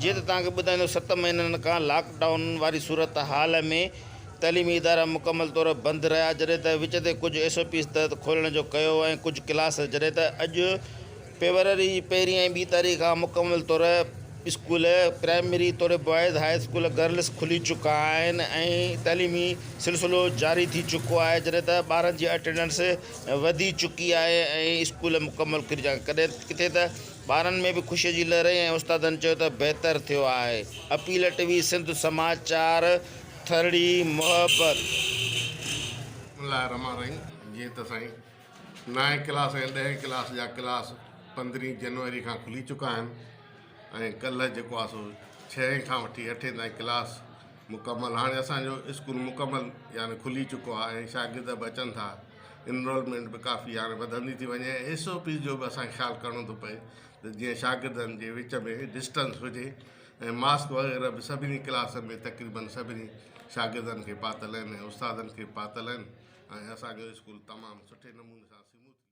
جيئن ته توهان کي ٻڌائيندو ست مهينن کان لاڪ ڊائون واري صورتحال ۾ تعليمي ادارا مڪمل طور بند رهيا جڏهن ته وچ تي ڪجهه ايس او پيز تحت کولڻ جو ڪيو ۽ ڪجهه ڪلاس جڏهن ته اڄ فيبروري جي پهرين ۽ ٻي تاريخ کان مڪمل طور اسڪول پرائمري توڙي بوائز هاء اسڪول گرلس کلي چڪا آهن ۽ تعليمي سلسلو جاري ٿي چڪو آهي جڏهن ته ٻارن جي اٽينڊنس وڌي چڪي آهي ۽ اسڪول مڪمل کلي چڪا ڪڏهن ڪٿي ته ٻارن ۾ به خوشي جي لهر ۽ استادن چيو ته بهتر ٿيو آهي اپيل ٽي وي سنڌ سماچار ٿرڙي محبت. بسم الله الرحمٰن الرحيم جيئن ته سائين نائين ڪلاس ۽ ڏهين ڪلاس جا ڪلاس پندرهين جنوري کان کلي چڪا آهن ۽ ڪلهه جيڪو آهي سو ڇهين کان وٺي اٺين تائين ڪلاس مڪمل هاڻي اسانجو اسڪول مڪمل يعني کلي چڪو آهي ۽ شاگرد به اچن ٿا انرولمينٽ به ڪافي هاڻي وڌندي ٿي وڃي ۽ ايس او پيز جو به اسانکي خيال ڪرڻو ٿو پئي ته جيئن شاگردن جي وچ ۾ ڊسٽنس هجي ۽ ماسڪ وغيره به سڀني ڪلاسن ۾ تقريبن سڀني شاگردن کي پاتل آهن ۽ استادن کي پاتل آهن ۽ اسان جو اسڪول تمام سٺي نموني سان سموٿلي.